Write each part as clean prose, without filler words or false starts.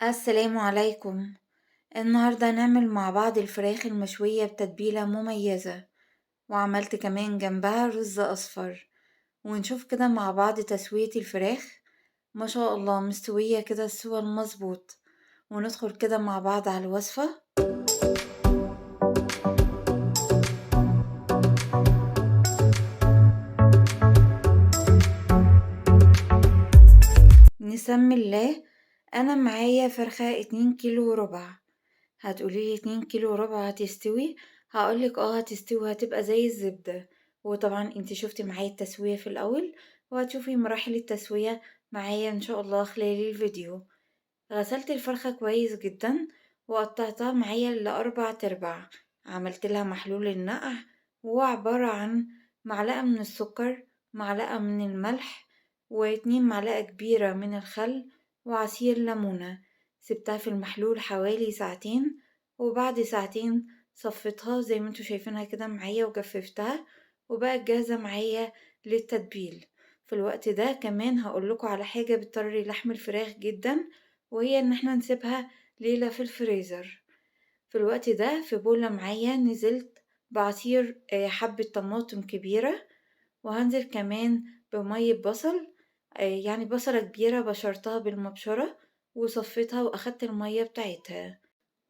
السلام عليكم. النهاردة هنعمل مع بعض الفراخ المشوية بتتبيلة مميزة، وعملت كمان جنبها رز أصفر، ونشوف كده مع بعض تسوية الفراخ. ما شاء الله مستوية كده السوى المظبوط. وندخل كده مع بعض على الوصفة. نسمي الله. أنا معايا فرخة 2 كيلو وربع. هتقوليلي 2 كيلو وربع هتستوي؟ هقولك هتستوي، هتبقى زي الزبدة. وطبعا انتي شفتي معايا التسوية في الأول، وهتشوفي مراحل التسوية معايا إن شاء الله خلال الفيديو. غسلت الفرخة كويس جدا وقطعتها معايا لأربع أرباع. عملت لها محلول النقع، وهو عبارة عن معلقة من السكر، معلقة من الملح، واتنين معلقة كبيرة من الخل، وعصير ليمونة. سبتها في المحلول حوالي ساعتين، وبعد ساعتين صفيتها زي ما انتوا شايفينها كده معايا، وجففتها وبقت جاهزة معايا للتتبيل. في الوقت ده كمان هقولكوا على حاجة بتطري لحم الفراخ جدا، وهي ان احنا نسيبها ليلة في الفريزر. في الوقت ده في بولة معايا نزلت بعصير حبة طماطم كبيرة، وهنزل كمان بمية بصل، يعني بصلة كبيرة بشرتها بالمبشرة وصفيتها واخدت المية بتاعتها.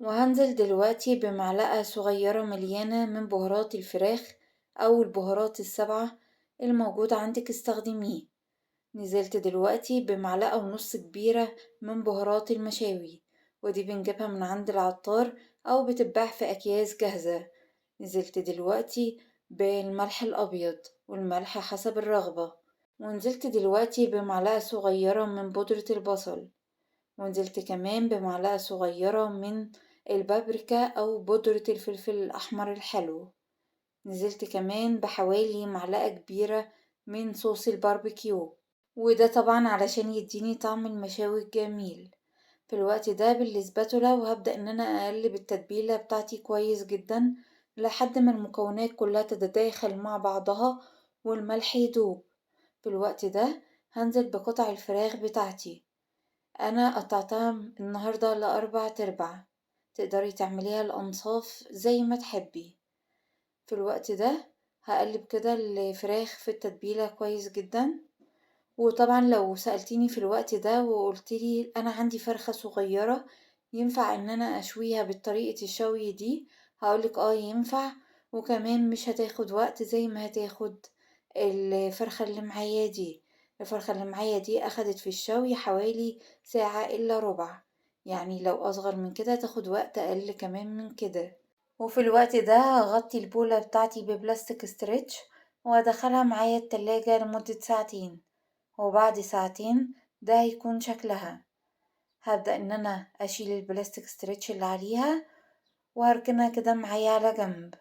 وهنزل دلوقتي بمعلقة صغيرة مليانة من بهارات الفراخ او البهارات السبعة الموجودة عندك استخدميه. نزلت دلوقتي بمعلقة ونص كبيرة من بهارات المشاوي، ودي بنجيبها من عند العطار او بتتباع في اكياس جاهزة. نزلت دلوقتي بالملح الابيض، والملح حسب الرغبة. ونزلت دلوقتي بمعلقة صغيرة من بودرة البصل، ونزلت كمان بمعلقة صغيرة من البابريكا أو بودرة الفلفل الأحمر الحلو. نزلت كمان بحوالي معلقة كبيرة من صوص الباربيكيو، وده طبعا علشان يديني طعم المشاوي الجميل. في الوقت ده بالاسباتولا، وهبدأ ان انا اقلب التتبيلة بتاعتي كويس جدا لحد ما المكونات كلها تتداخل مع بعضها والملح يدوب. في الوقت ده هنزل بقطع الفراخ بتاعتي. انا قطعتها النهاردة لأربع أرباع، تقدري تعمليها الأنصاف زي ما تحبي. في الوقت ده هقلب كده الفراخ في التتبيلة كويس جدا. وطبعا لو سألتيني في الوقت ده وقلتلي انا عندي فرخة صغيرة ينفع ان انا اشويها بالطريقة الشوي دي، هقولك ينفع، وكمان مش هتاخد وقت زي ما هتاخد الفرخة اللي معايا دي. الفرخة اللي معايا دي اخدت في الشوي حوالي ساعة الا ربع، يعني لو اصغر من كده تاخد وقت اقل كمان من كده. وفي الوقت ده هغطي البولة بتاعتي ببلاستيك stretch وادخلها معايا التلاجة لمدة ساعتين، وبعد ساعتين ده هيكون شكلها. هبدأ ان انا اشيل البلاستيك stretch اللي عليها وهركنها كده معايا على جنب.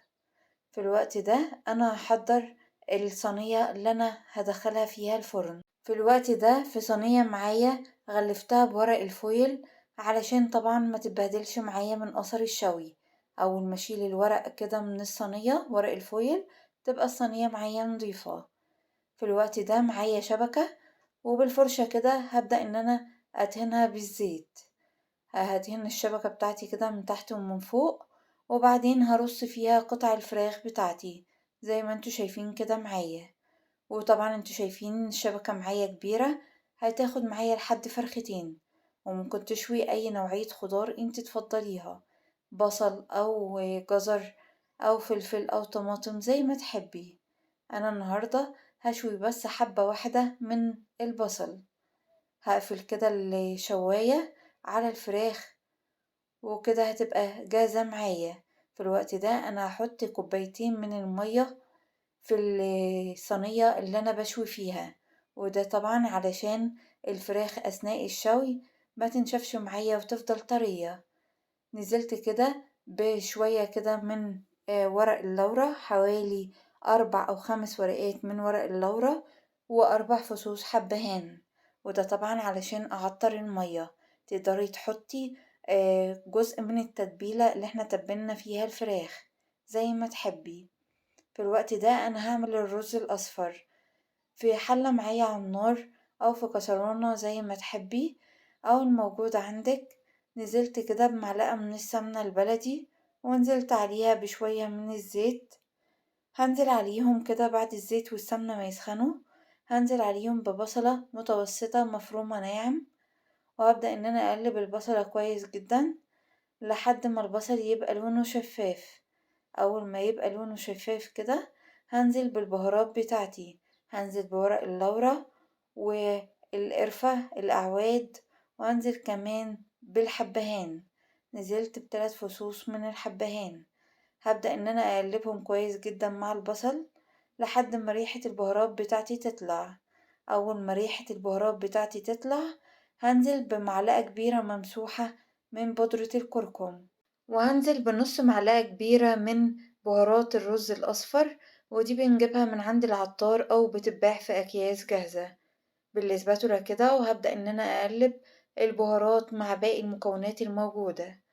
في الوقت ده انا هحضر الصينية اللي انا هدخلها فيها الفرن. في الوقت ده في صينية معايا غلفتها بورق الفويل علشان طبعا ما تتبهدلش معايا من اثر الشوي. اول ما اشيل الورق كده من الصينية ورق الفويل تبقى الصينية معايا نظيفة. في الوقت ده معايا شبكة، وبالفرشة كده هبدأ ان انا ادهنها بالزيت. هدهن الشبكة بتاعتي كده من تحت ومن فوق، وبعدين هرص فيها قطع الفراخ بتاعتي زي ما انتوا شايفين كده معايا. وطبعا انتوا شايفين الشبكة معايا كبيرة، هتاخد معايا لحد فرختين، وممكن تشوي اي نوعية خضار انت تفضليها، بصل او جزر او فلفل او طماطم زي ما تحبي. انا النهاردة هشوي بس حبة واحدة من البصل. هقفل كده الشواية على الفراخ وكده هتبقى جاهزة معايا. في الوقت ده انا هحط كوبايتين من المية في الصينية اللي انا بشوي فيها، وده طبعا علشان الفراخ اثناء الشوي ما تنشفش معايا وتفضل طرية. نزلت كده بشوية كده من ورق اللورة، حوالي 4 أو 5 ورقات من ورق اللورة، و4 فصوص حبهان، وده طبعا علشان اعطر المية. تقدري تحطي جزء من التتبيلة اللي احنا تبلنا فيها الفراخ زي ما تحبي. في الوقت ده انا هعمل الرز الاصفر في حلة معايا على النار او في كسرانة زي ما تحبي او الموجود عندك. نزلت كده بمعلقة من السمنة البلدي، ونزلت عليها بشوية من الزيت. هنزل عليهم كده بعد الزيت والسمنة ما يسخنوا، هنزل عليهم ببصلة متوسطة مفرومة ناعم، وهبدأ ان انا اقلب البصلة كويس جدا لحد ما البصل يبقى لونه شفاف. اول ما يبقى لونه شفاف كده هنزل بالبهارات بتاعتي، هنزل بورق اللورة والقرفة الاعواد، وهنزل كمان بالحبهان. نزلت ب3 فصوص من الحبهان. هبدأ ان انا اقلبهم كويس جدا مع البصل لحد ما ريحة البهارات بتاعتي تطلع. اول ما ريحة البهارات بتاعتي تطلع هنزل بمعلقة كبيرة ممسوحة من بودرة الكركم، وهنزل بنص معلقة كبيرة من بهارات الرز الأصفر، ودي بنجيبها من عند العطار أو بتتباع في أكياس جاهزة بالاسباتولا كده. وهبدأ إن أنا أقلب البهارات مع باقي المكونات الموجودة.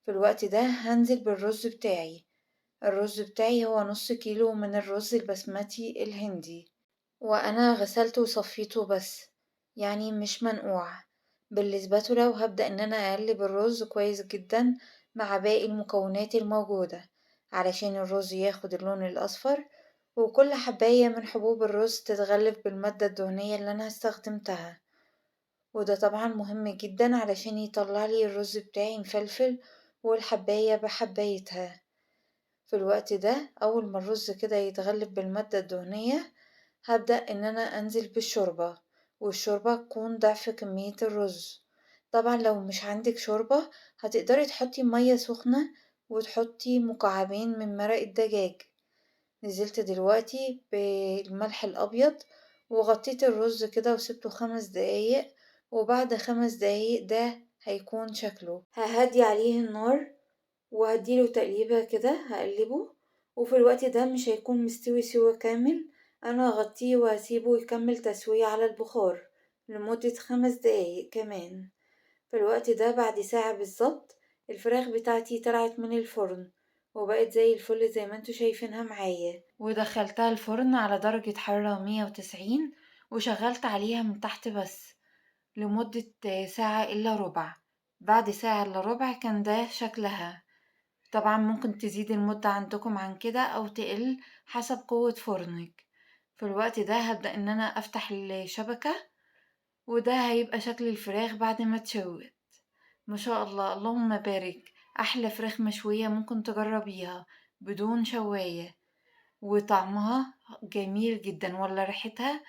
في الوقت ده هنزل بالرز بتاعي. الرز بتاعي هو نص كيلو من الرز البسمتي الهندي، وأنا غسلته وصفيته بس، يعني مش منقوع، بالاسباتولا. وهبدأ إن أنا أقلب الرز كويس جدا مع باقي المكونات الموجودة علشان الرز ياخد اللون الأصفر، وكل حباية من حبوب الرز تتغلف بالمادة الدهنية اللي أنا استخدمتها. وده طبعا مهم جدا علشان يطلع لي الرز بتاعي مفلفل والحباية بحبايتها. في الوقت ده أول ما الرز كده يتغلف بالمادة الدهنية هبدأ إن أنا أنزل بالشوربة، والشوربة تكون ضعف كمية الرز. طبعا لو مش عندك شوربة هتقدري تحطي مية سخنة وتحطي مكعبين من مرق الدجاج. نزلت دلوقتي بالملح الأبيض وغطيت الرز كده وسبته 5 دقايق، وبعد 5 دقايق ده هيكون شكله. ههدي عليه النار وهديله تقليبة كده، هقلبه، وفي الوقت ده مش هيكون مستوي سوا كامل، انا هغطيه وهسيبه يكمل تسوية على البخار لمدة 5 دقايق كمان. في الوقت ده بعد ساعة بالظبط الفراخ بتاعتي طلعت من الفرن وبقت زي الفل زي ما انتوا شايفينها معايا، ودخلتها الفرن على درجة حرارة 190 وشغلت عليها من تحت بس لمدة ساعة إلا ربع. بعد ساعة إلا ربع كان ده شكلها. طبعا ممكن تزيد المدة عندكم عن كده أو تقل حسب قوة فرنك. في الوقت ده هبدأ إن أنا أفتح الشبكة، وده هيبقى شكل الفراخ بعد ما تشوت. ما شاء الله، اللهم بارك، أحلى فراخ مشوية ممكن تجربيها بدون شواية، وطعمها جميل جدا ولا ريحتها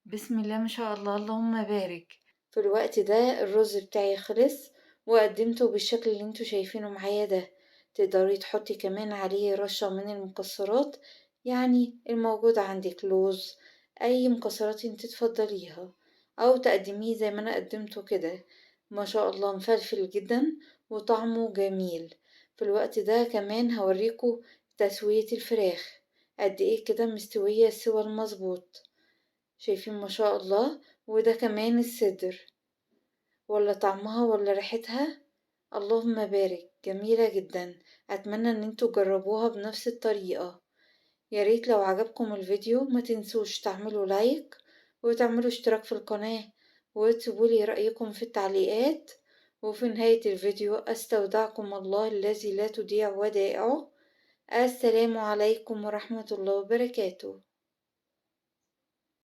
بسم الله ما شاء الله، اللهم بارك. في الوقت ده الرز بتاعي خلص وقدمته بالشكل اللي انتوا شايفينه معايا ده. تقدري تحطي كمان عليه رشة من المكسرات، يعني الموجودة عندك، لوز، اي مكسرات انت تفضليها، او تقدميه زي ما انا قدمته كده. ما شاء الله مفلفل جدا وطعمه جميل. في الوقت ده كمان هوريكم تسوية الفراخ قد ايه كده مستوية السوى المظبوط، شايفين ما شاء الله. وده كمان الصدر، ولا طعمها ولا ريحتها، اللهم بارك، جميلة جدا. اتمنى ان انتوا تجربوها بنفس الطريقة. يا ريت لو عجبكم الفيديو ما تنسوش تعملوا لايك وتعملوا اشتراك في القناة وتسيبولي رأيكم في التعليقات. وفي نهاية الفيديو استودعكم الله الذي لا تضيع ودائعه. السلام عليكم ورحمة الله وبركاته.